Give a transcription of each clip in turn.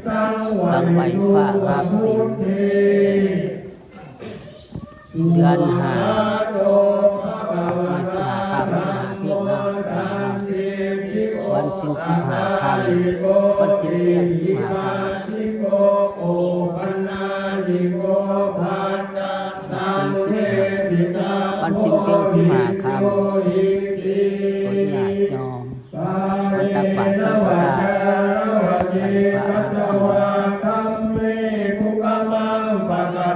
ຕັ້ງໄວ້ພະຮັບສິນ ເດືອນຫ້າ ເດືອນສິບຫ້າຄ່ຳ ສິບຫ້າເພງເນາະ ວັນສິນສິບຫ້າຄ່ຳ ວັນສິນພຽງສິບຫ້າຄ່ຳ ວັນສິນສິບຫ້າ ວັນສິນພຽງສິບຫ້າຄ່ຳ ໂປດຍາດໂຍມ ວັນຕັກບາດສັງຄະທານ ໄປພະອາດສະ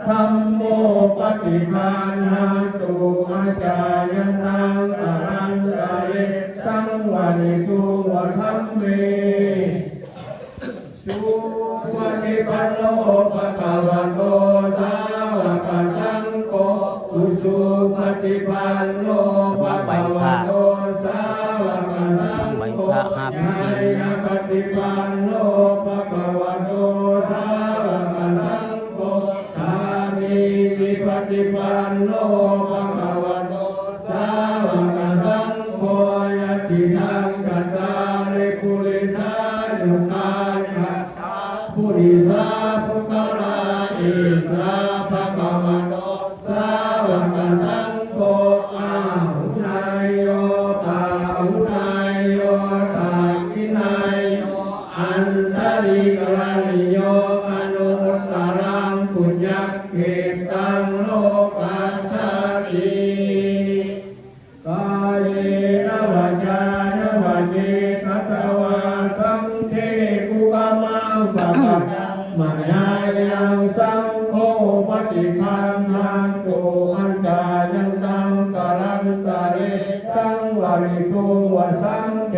ທຳໂມ ປະຕິການຫະຕຸ ອາຈາຍັນຕັງ ກາລັນຕະເລ ສັງວະລິຕຸງ ວະທຳເມ ສຸປະຕິປັນໂນ ພະຄະວະໂຕ ສາວະກະສັງໂຄ ອຸຊຸປະຕິປັນໂນ ພະຄະວະໂຕ ສາວະກະສັງໂຄ ຍາຍະປະຕິປັນໂນ ພະຄະວະໂຕ ສາວະກະສັງໂຄ ສາມີຈິປະຕິປັນໂນ ພະຄະວະໂຕ ສາວະກະສັງໂຄ ຍະຕິທັງ ຈະຕາລິ ປຸລິສາຍຸຄານິ ອັດຖາ ປຸລິສາ ປຸກຄະລາ ເອສາ ພະຄະວະໂຕ ສາວະກະສັງໂຄ ອາຫຸນາຍໂຍ ປາຫຸນາຍໂຍ ທັກຂິນາຍໂຍ ອັນຊະລີກະລະນິໂຍ ອະນຸດຕະລັງ ປຸນຍັກເຂດຕັງ ໂລກັດສາຕິ ກາເຍນະ ວາຈາຍະວະ ເຈຕະຕະວາ ສັງເຄ ກຸກະມັງ ປະກະຕັງ ມະຍາຍັງ ສັງໂຄ ປະຕິຄັນທັງ ໂຕ ອັນຈາຍັນຕັງ ກາລັນຕະເລ ສັງວະລິຕຸງ ວະສັງເຄ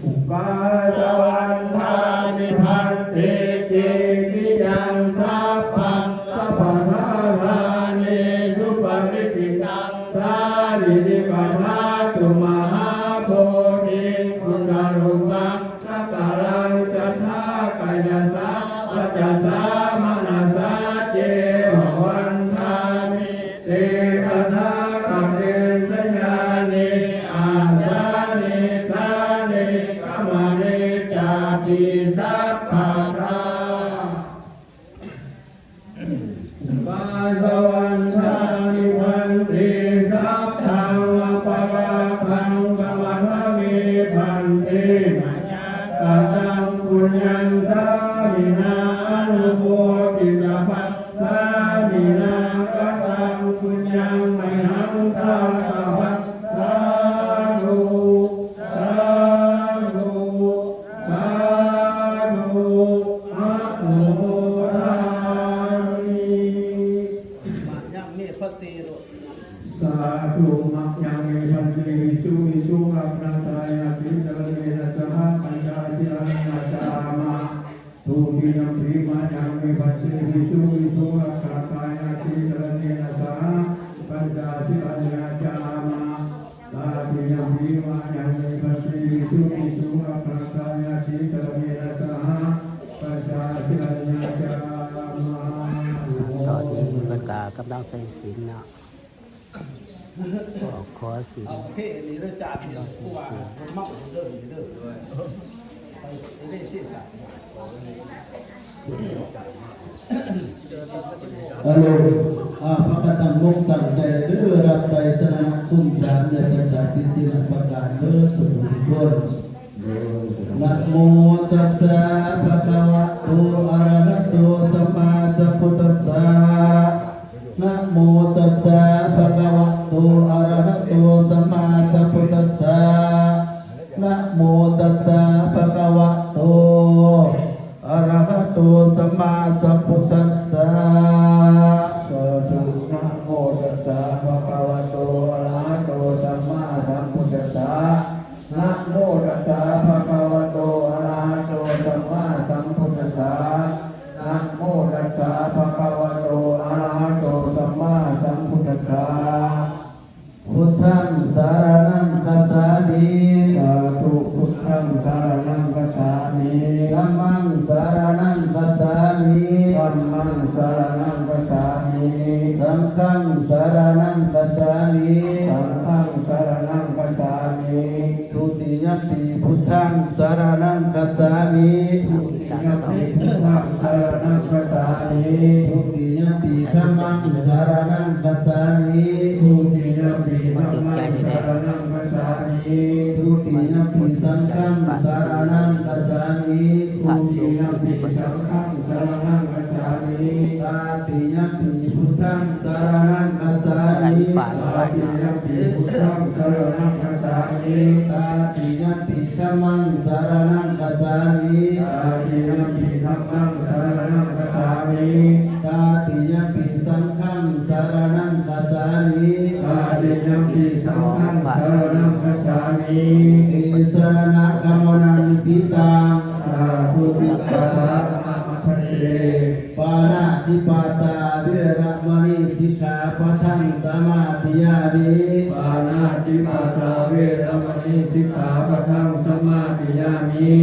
ອຸປາສະວັນທາມິ ພັນເຕ ເຈຕິຍັງ ສັບພັງ ສັບພະທາທານີ ສຸປະຕິດຖິຕັງ ສາລີລິກະທາຕຸ ມະຫາໂພທິງ ພຸດທະຮູປັງ ສັກກາລັງ ສັດທາ ກາຍະສາ ວາຈາສາ ມະນະສາ ເຈວະວັນທາມິ ເຕ ຕະຖາຄະເຕ ສະຍານິ ອາສານິ ຖານິ ກະມະນິ ຈາຕິ ສັບພະທາ ປາສະວັນທາມິ ພັນເຕ ສັບພັງ ອະປະລາທັງ ຂະມະທະເມ ພັນເຕ ມະຍາກະຕັງ ປຸນຍັງ ສາມິນາ ອະນຸໂມທິຕະພັງ ສາມິນາ ກະຕັງ ປຸນຍັງ ໄມຫັງ ທາຕະພັງ ສາທຸ ສາທຸ ສາທຸ ອະນຸໂມທາມິ ມະຍັງ ເມ ພັນເຕ ໂລດ ສາທຸ ມະຍັງ ເມ ພັນເຕ ວິສຸງ ວິສຸງ ລັກຂະທາຍາຕິ ສະລະເນນະ ສະຫະ ປັນຈະ ສິລານະ ຈາມະ ທຸຕິຍຳປີ ມະຍັງ ເມ ພັນເຕ ວິສຸງ ວິສຸງ ລັກຂະທາຍາຕິ ສະລະເນນະ ສະຫະ ປັນຈະ ສິລານະ ຈາມະ ຕະຕິຍຳປີ ມະຍັງ ເມ ພັນເຕ ວິສຸງ ວິສຸງ ລັກຂະທາຍາຕິ ສະລະເນນະ ສະຫະ ປັນຈະ ສິລານະ ຈາມະ ຕອນນີ້ເພິ່ນກະກຳລັງໃສ່ສິນເນາະ ຂໍ ຂໍສິນ ເອົາເພນີ້ເດີ ຈານນີ້ ເພນີ້ ເພນີ້ ເພນີ້ ເພນີ້ ເພນີ້ ເພນີ້ ເພນີ້ ເພນີ້ ອາໂລ ອາ ພາກັນຕັ້ງອົກຕັ້ງໃຈເດີ ຮັບໄຕສະລະນະຄຸນສາມ ແລະ ສັດທາສິດສິນຫ້າປະການເດີ ທຸກໆຄົນ. ນະໂມຕັດສະ ພະຄະວະໂຕ ອະລະຫະໂຕ ສຳມາສຳພຸດທັດສະ. ນະໂມຕັດສະ ພະຄະວະໂຕ ອະລະຫະໂຕ ສຳມາສຳພຸດທັດສະ. ນະໂມຕັດສະ ພະຄະວະໂຕ ອະລະຫະໂຕ ສຳມາສຳພຸດທັດສະ. ສາທຸ ນະໂມຕັດສະ ພະຄະວະໂຕ ອະລະຫະໂຕ ສຳມາສຳພຸດທັດສະ. ນະໂມຕັດສະ ພະຄະວະໂຕ ອະລະຫະໂຕ ສຳມາສຳພຸດທັດສະ. ນະໂມຕັດສະ ພະຄະວະໂຕ ອະລະຫະໂຕ ສຳມາສຳພຸດທັດສະ. ພຸດທັງສະລະນັງຄັດສາມິ. ສາທຸ ພຸດທັງສະລະນັງຄັດສາມິ. ທຳມັງສະລະນັງຄັດສາມິ. ທຳມັງສະລະນັງຄັດສາມິ. ສັງຄັງສະລະນັງຄັດສາມິ. ສັງຄັງສະລະນັງຄັດສາມິ. ທຸຕິ ຍມປີ ພຸດທັງສະລະນັງ ຄັດສາມິ. ທຸຕິຍມປີ ພຸດທັງສະລະນັງ ຄັດສາມິ. ທຸຕິຍມປີ ທຳມັງສະລະນັງ ຄັດສາມິ. ທຸຕິຍມປີ ທຳມັງສະລະນັງ ຄັດສາມິ. ທຸຕິຍມປີ ສັງຄັງສະລະນັງ ຄັດສາມິ. ທຸຕິຍມປີ ສັງຄັງສະລະນັງ ຄັດສາມິ. ຕະຕິຍມປີ ພຸດທັງສະລະນັງ ຄັດສາມິ. ຕະຕິຍມປີ ພຸດທັງສະລະນັງ ຄັດສາມິ. ຕະຕິຍມປີ ທຳມັງສະລະນັງ ຄັດສາມິ. ຕະຕິຍມປີ ທຳມັງສະລະນັງ ຄັດສາມິ. ຕະຕິຍມປີ ສັງຄັງສະລະນັງ ຄັດສາມິ. ຕະຕິຍມປີ ສັງຄັງສະລະນັງ ຄັດສາມິ. ຕິສະລະນະກຳມະນັງ ນິດຖິຕັງ. ສາທຸ ສາທຸ ພັນເຕ. ປານາຕິປາຕາ ເວລະມະນີ ສິກຂາປະທັງ ສະມາທິຍາມິ. ປານາຕິປາຕາ ເວລະມະນີ ສິກຂາປະທັງ ສະມາທິຍາມິ.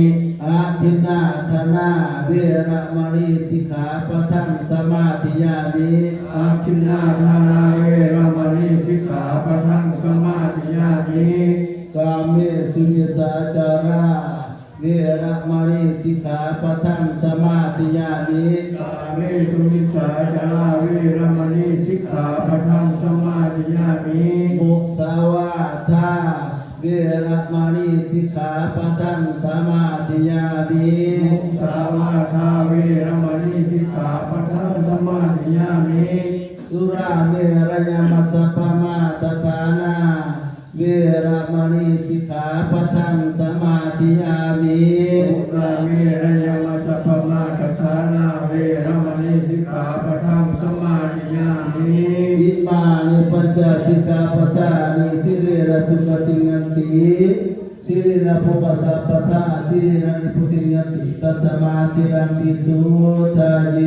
ອະທິນນາທານາ ເວລະມະນີ ສິກຂາປະທັງ ສະມາທິຍາມິ. ອະທິນນາທານາ ເວລະມະນີ ສິກຂາປະທັງ ສະມາທິຍາມິ. ກາເມສຸມິດສາຈາລາ ເວລະມະນີ ສິກຂາປະທັງ ສະມາທິຍາມິ. ກາເມສຸມິດສາຈາລາ ເວລະມະນີ ສິກຂາປະທັງ ສະມາທິຍາມິ. ມຸສາວາທາ ເວລະມະນີ ສິກຂາປະທັງ ສະມາທິຍາມິ. ມຸສາວາທາ ເວລະມະນີ ສິກຂາປະທັງ ສະມາທິຍາມິ. ສຸລາເມລະຍະມັດຊະປະມາດຖານາ ເວລະມະນີ ສິກຂາປະທັງ ສະມາທິຍາມິ. ສຸລາເມລະຍະມັດຊະປະມາດຖານາ ເວລະມະນີ ສິກຂາປະທັງ ສະມາທິຍາມິ. ອິມານິ ປັນຈະ ສິກຂາປະທານີ ສິລາລະສຸຂະຕິງ ຍັນຕິ ສິລາລະໂພຄະສັບປະທາ ສິລາລະນິບພຸຕິງ ຍັນຕິ ຕັດສະມາ ສິລານິ ໂສ ຈາເຍ.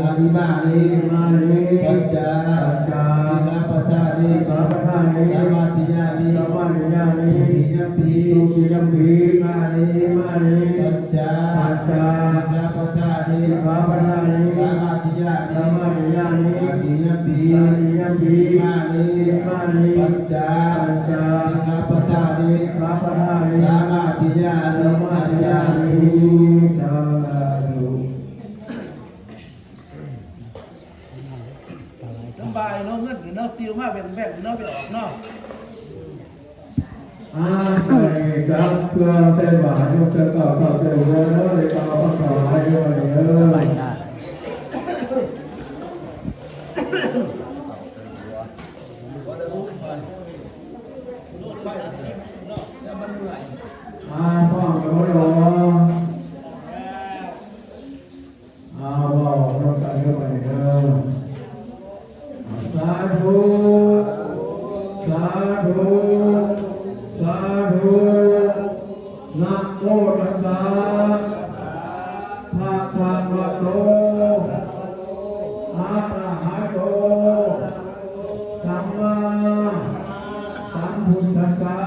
ອະ ອິມານິ ອິມານິ ປັນຈະ ປັນຈະ ສິກຂາປະທານີ ສິກຂາປະທານີ ສະມາທິຍາມິ ສະມາທິຍາມິ. ທຸຕິຍມປີ ທຸຕິຍມປີ ອິມານິ ອິມານິ ປັນຈະ ປັນຈະ ສິກຂາປະທານີ ສິກຂາປະທານີ ສະມາທິຍາມິ ສະມາທິຍາມິ. ຕະຕິຍມປີ ຕະຕິຍມປີ ອິມານິ ອິມານິ ປັນຈະ ປັນຈະ ສິກຂາປະທານີ ສິກຂາປະທານີ ສະມາທິຍາມິ ສະມາທິຍາມິ. ສາທຸ. ສະບາຍເນາະ ເງິນເນາະ ປິວມາແວ່ງໆເນາະ ໄປອອກເນາະ. ອ່າ ໄປຈັບເພື່ອໃສ່ບາດ ຍົກເຈົ້າເຈົ້າເຈົ້າເຈົ້າເດີ ໄດ້ກ່າວຄຳຖວາຍເດີ ບັດນີ້ເດີ. ອ່າ ພ້ອມກັນບໍ່ເນາະ? ອ່າ ເວົ້ານຳກັນເດີ ບັດນີ້ເດີ. ສາທຸ ສາທຸ ສາທຸ. ນະໂມຕັດສະ ພະຄະວະໂຕ ອະລະຫະໂຕ ສຳມາສຳພຸດທັດສະ.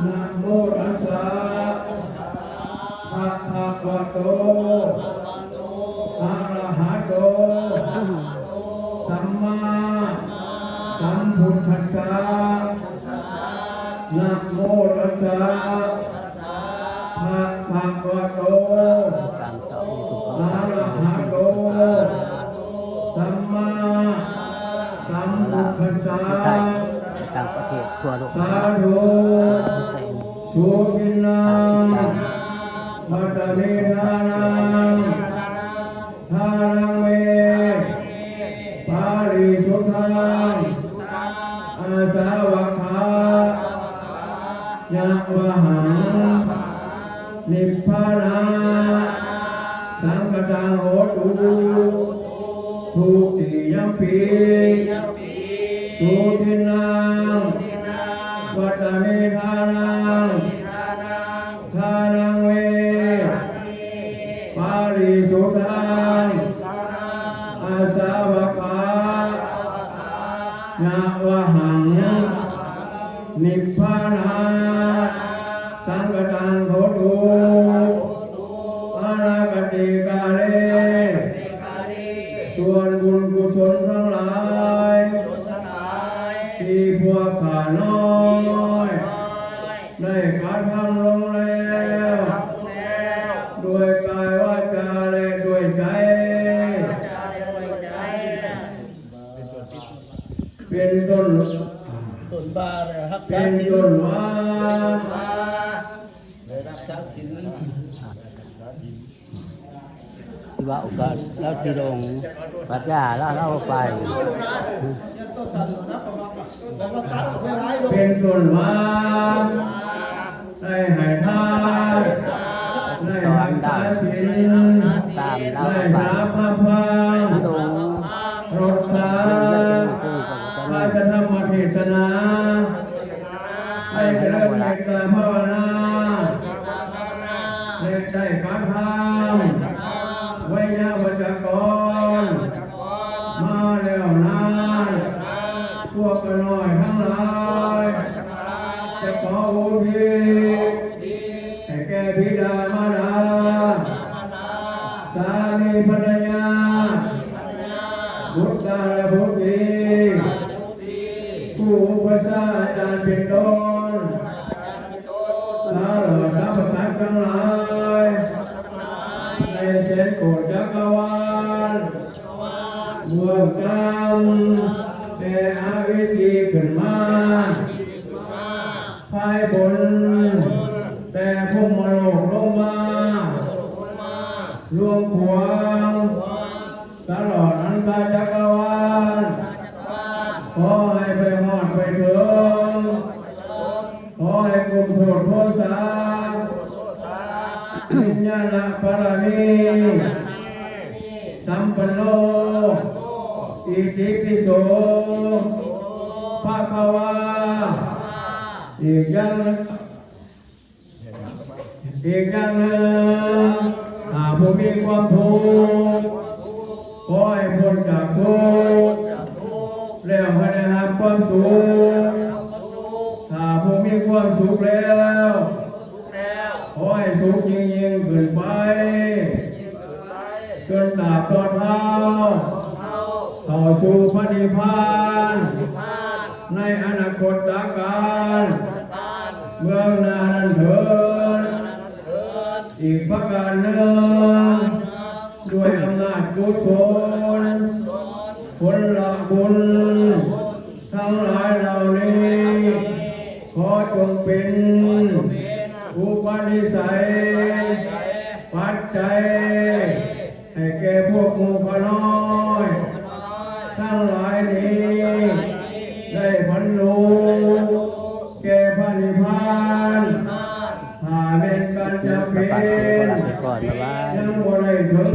ນະໂມຕັດສະ ພະຄະວະໂຕ ອະລະຫະໂຕ ສຳມາສຳພຸດທັດສະ. ນະໂມຕັດສະ ພະຄະວະໂຕ ອະລະຫະໂຕ ສຳມາສຳພຸດທັດສະ. ຕ່າງປະເທດທົ່ວໂລກ ສາທຸ. ສຸທິນນາ ວັດຕະເມທານາ ທານັງເມ ປາຣິສຸດທັງ ອາສາວະຄະ ຍະວະຫັງ ນິບພານາ ສັງຄະຕັງ ໂຫຕຸ ທຸຕິຍມປີ ສຸທິນນາ ວັດຕະເມທານາ ທານັງເມ ປາຣິສຸດທັງ ອາສາວະຄະ ຍະວະຫັງ ນິບພານາ ສັງຄະຕັງ ໂຫຕຸ ອານາກະຕິກາເລ. ສ່ວນບຸນກຸສົນທັງຫຼາຍ ທີ່ພວກຂ້ານ້ອຍ ກະທຳລົງແລ້ວ ດ້ວຍກາຍວາຈາ ແລະ ດ້ວຍໃຈ ເປັນຕົ້ນ ຕົ້ນວ່າ ໄດ້ຮັກສາສິນ ເປັນຕົ້ນວ່າ ໄດ້ຮັກສາສິນ ຊິເວົ້າກໍລາວຊິລົງປັດຍາ ລາວ ລາວໄປ ເປັນຕົ້ນວ່າ ໄດ້ໃຫ້ທານ ໄດ້ຮັກສາສິນ ຕາມລາວໄປ ໄດ້ສາມາພາມ ລົງ ລົດຊາ ພາຊະທຳມະເທດສະໜາ ໃຫ້ເຈລິນເມດຕາພາວະນາ ແລະ ໄດ້ກະທຳໄວຍາວັດຈະກອນມາແລ້ວນັ້ນ ພວກຂ້ານ້ອຍທັງຫຼາຍ ຈະຂໍອຸທິດ ໃຫ້ແກ່ບິດາມາດາ ສາມີພັນລະຍາ ບຸດຕາ ແລະ ບຸດຕີ ຄູອຸປັດຊາອາຈານເປັນຕົ້ນ ຕະຫຼອດສັບພະສັດທັງຫຼາຍ ໃນແສນໂກດຈັກກະວານ ເບື້ອງຕ່ຳແຕ່ອະວິຈີຂຶ້ນມາ ພາຍບົນແຕ່ພົມມະໂລກລົງມາ ລວງຂວາງ ຕະຫຼອດອັນຕະຈັກກະວານ ຂໍໃຫ້ໄປຮອດໄປເຖິງ ຂໍໃຫ້ກຸມໂທດໂທສາ ວິນຍານະບາລະມີ ສຳປັນໂນ ອິຕິປິໂສ ພະຄະວາ ອີກຢ່າງ ອີກຢ່າງໜຶ່ງ ຖ້າຜູ້ມີຄວາມທຸກ ຂໍໃຫ້ພົ້ນຈາກທຸກ ແລ້ວໃຫ້ໄດ້ຮັບຄວາມສຸກ ຖ້າຜູ້ມີຄວາມສຸກແລ້ວ ຂໍໃຫ້ສຸກຍິ່ງໆຂຶ້ນໄປ ຈົນຕາບຕໍ່ເທົ່າ ເຂົ້າສູ່ພະນິບພານ ໃນອະນາຄົດຕະການ ເບື້ອງໜ້ານັ້ນເທີດ. ອີກປະການໜຶ່ງ ດ້ວຍອຳນາດກຸສົນ ຜົນລະບຸນ ທັງຫຼາຍເຫຼົ່ານີ້ ຂໍຈົ່ງເປັນອຸປະນິໄສ ປັດໄຈ ໃຫ້ແກ່ພວກໝູ່ຂ້ານ້ອຍທັງຫຼາຍນີ້ ໄດ້ບັນລຸແກ່ພະນິບພານ ຖ້າແມ່ນການຈຳເປັນ ຍັງບໍ່ໄດ້ເຖິງ